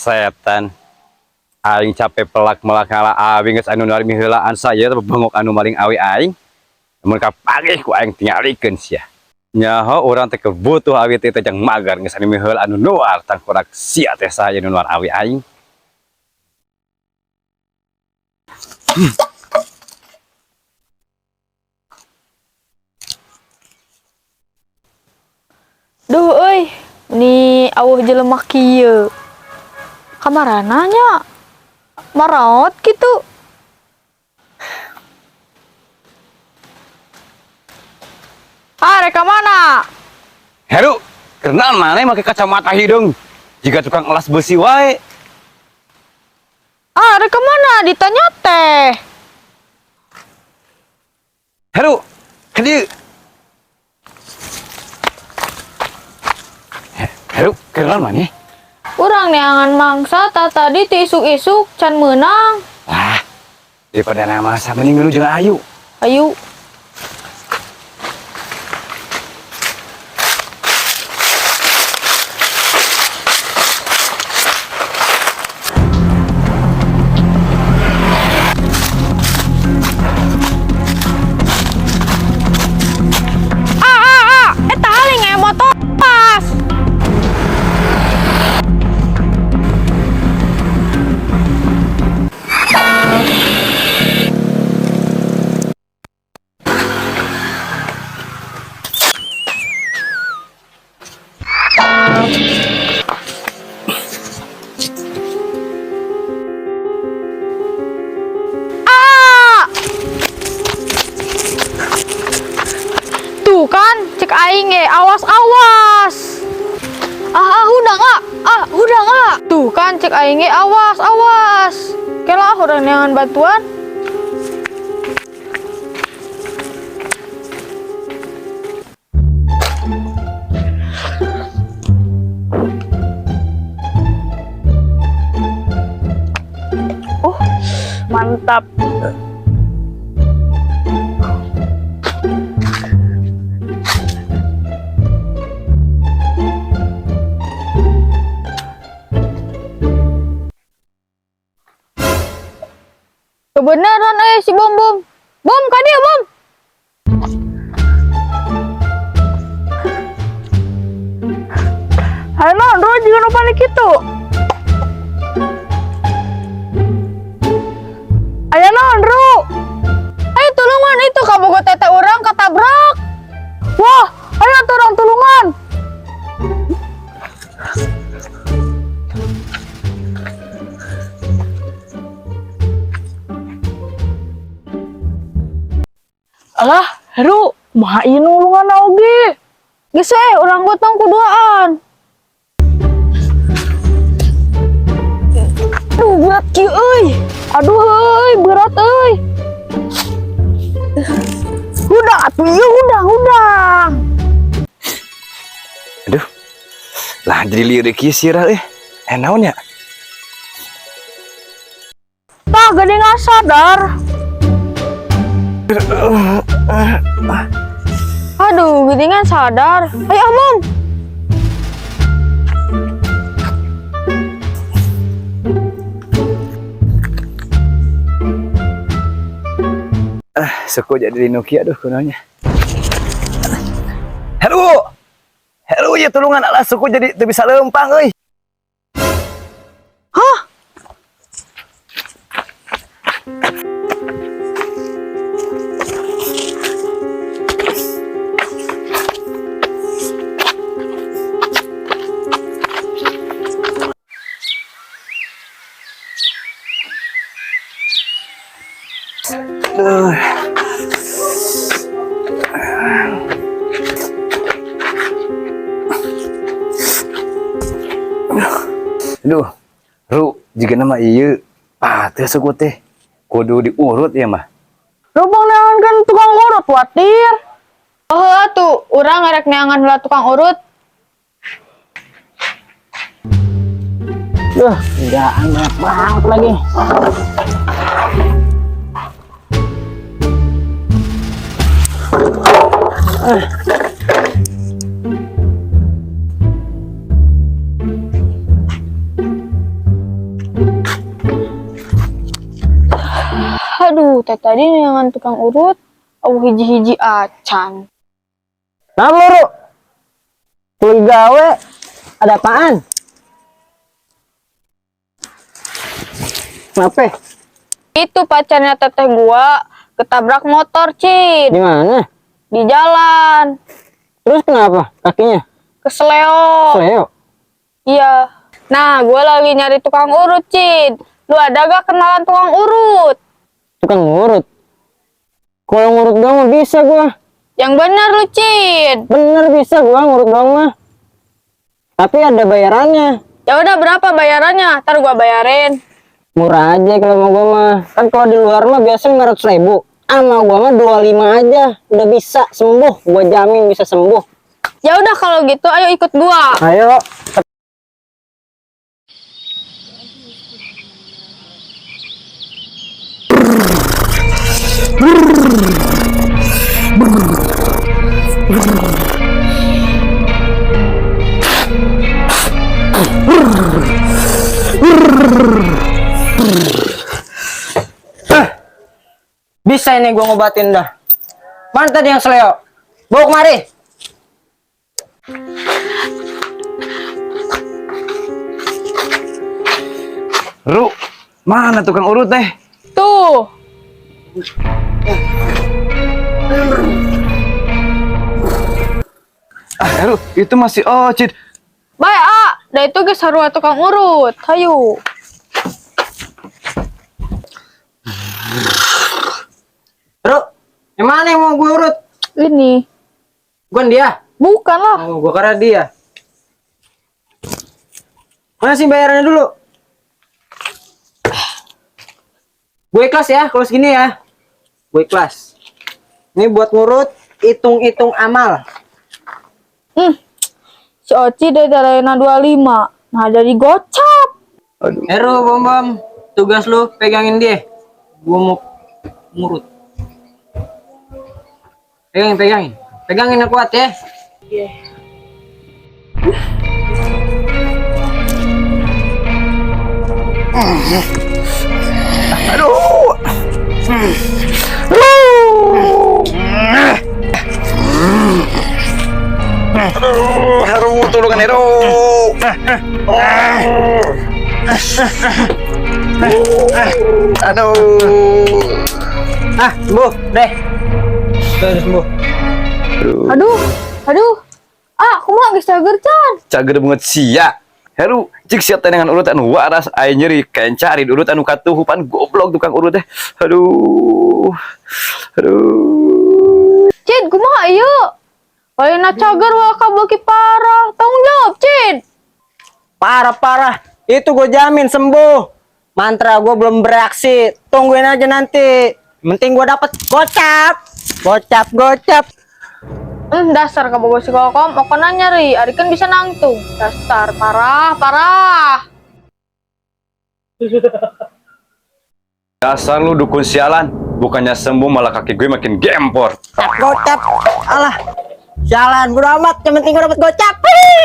Setan. Aing capek pelak melak ngala awi geus anu nuar miheulaan saya teh bengok anu maling awi aing. Mun kapanggih ku aing tingalikeun sia. Nyaho urang teh kebutuh awi teh jang magar geus anu miheula anu nuar tangkurak sia teh saya nu nuar awi aing. Duh euy, ni aweuh jelema kieu. Kamarana nya? Maraot kitu. Ah, rek ka mana? Heru, kenal maneh make kacamata hideung? Jiga tukang elas besi wae. Ah, rek ka mana? Ditanya teh. Heru, ka dieu. Heru, kenal maneh? Urang neangan mangsa ta tadi ti isuk-isuk can meunang. Ah, daripada nama masa mending dulu jeung Ayu. Ayu. Ah, ah, ah, eta haling aya motor pas. Ah! Tuh kan, cek aing ge, awas-awas. Ah, ah, hudang ah, ah, hudang ah. Tuh kan, cek aing ge, awas, awas. Kela ah, urang neangan bantuan. Oh, mantap. Kebenaran si Bom Bom. Bom, ka dieu, Bom. Hayo naon, Ro, juga nu panik kitu. Aya naon, Ro? Ayo tulungan itu kabogo teteh urang katabrak. Wah, ayo atuh urang tulungan. Alah, Heru, kumaha ieu nulungan oge? Geus we, urang gotong kuduaan. Aduh, berat kieu euy. Aduh euy, berat euy. Udah atuh ieu, udah, udah. Aduh. Lah jadi lieur kieu sirah euy. Naon ya? Tah geuning sadar. Aduh, geuningan sadar. Ayo, Amom. Ah, suku jadi di Nokia aduh kunaonnya. Heru. Heru ya tulungan alah suku jadi teu bisa leumpang euy. Hah? Aduh. Aduh, Ru, jika nama ieu, ah, teu suku teh. Kudu diurut ya mah. Rupang neangan kan tukang urut watir. Oh, atuh, urang ngarek neangan heula tukang urut. Duh, kerjaan banyak banget lagi. tadi neangan tukang urut, euweuh hiji-hiji acan. Nah, lu, lagi gawe, ada apaan? Kenapa? Itu pacarnya teteh gua ketabrak motor, Cid. Di mana? Di jalan. Terus kenapa kakinya? Kesleo. Leo. Iya. Nah, gua lagi nyari tukang urut, Cid. Lu ada gak kenalan tukang urut? Tukang ngurut. Kalau ngurut doang mah bisa gua. Yang bener lu, Cid. Bener bisa gua ngurut doang mah. Tapi ada bayarannya. Ya udah, berapa bayarannya? Ntar gua bayarin. Murah aja kalau mau gua mah. Kan kalau di luar mah biasa 500 ribu. Sama gua mah 25 aja. Udah bisa sembuh. Gua jamin bisa sembuh. Ya udah kalau gitu ayo ikut gua. Ayo. Bisa ini gua ngobatin dah. Mana tadi yang seleo? Bawa kemari. Ru, mana tukang urut teh? Tuh. Ah, Heru, itu masih Ocit. Baik, ah. Dah itu geus sarua tukang urut. Hayu. Bro, yang mana yang mau gue urut? Ini. Bukan dia. Bukan lah. Oh, gua kira dia. Mana sih bayarannya dulu? Gue ikhlas ya, kalau segini ya. Gue ikhlas. Ini buat ngurut, hitung-hitung amal. Si Oci dari Arena 25. Nah, jadi gocap. Aduh. Heru, Bom Bom, tugas lu pegangin dia. Gue mau ngurut. Pegangin, pegangin. Pegangin yang kuat ya. Aduh. Aduh, Heru, tulungan Heru. Aduh. Ah, sembuh, deh. Tuh, udah sembuh. Aduh. Aduh, aduh. Ah, kumaha geus cager can. Cager banget sia. Heru, cik sia teh dengan urut anu waras aing nyeri kenca ari urut anu katuhupan goblok tukang urut teh. Aduh. Aduh. Cid, kumaha ieu? Ayeuna cager wa kabeuki parah. Tanggung jawab, Cid. Parah-parah. Itu gue jamin sembuh. Mantra gue belum bereaksi. Tungguin aja nanti. Penting gue dapet gocap. Gocap, gocap. Dasar kabogoh si Kokom, okona nyeri, ari kan bisa nangtung. Dasar parah, parah. Dasar lu dukun sialan, bukannya sembuh malah kaki gue makin gempor. Gocap. Alah. Jalan, bodo amat. Yang penting gue dapet gocap. Hii.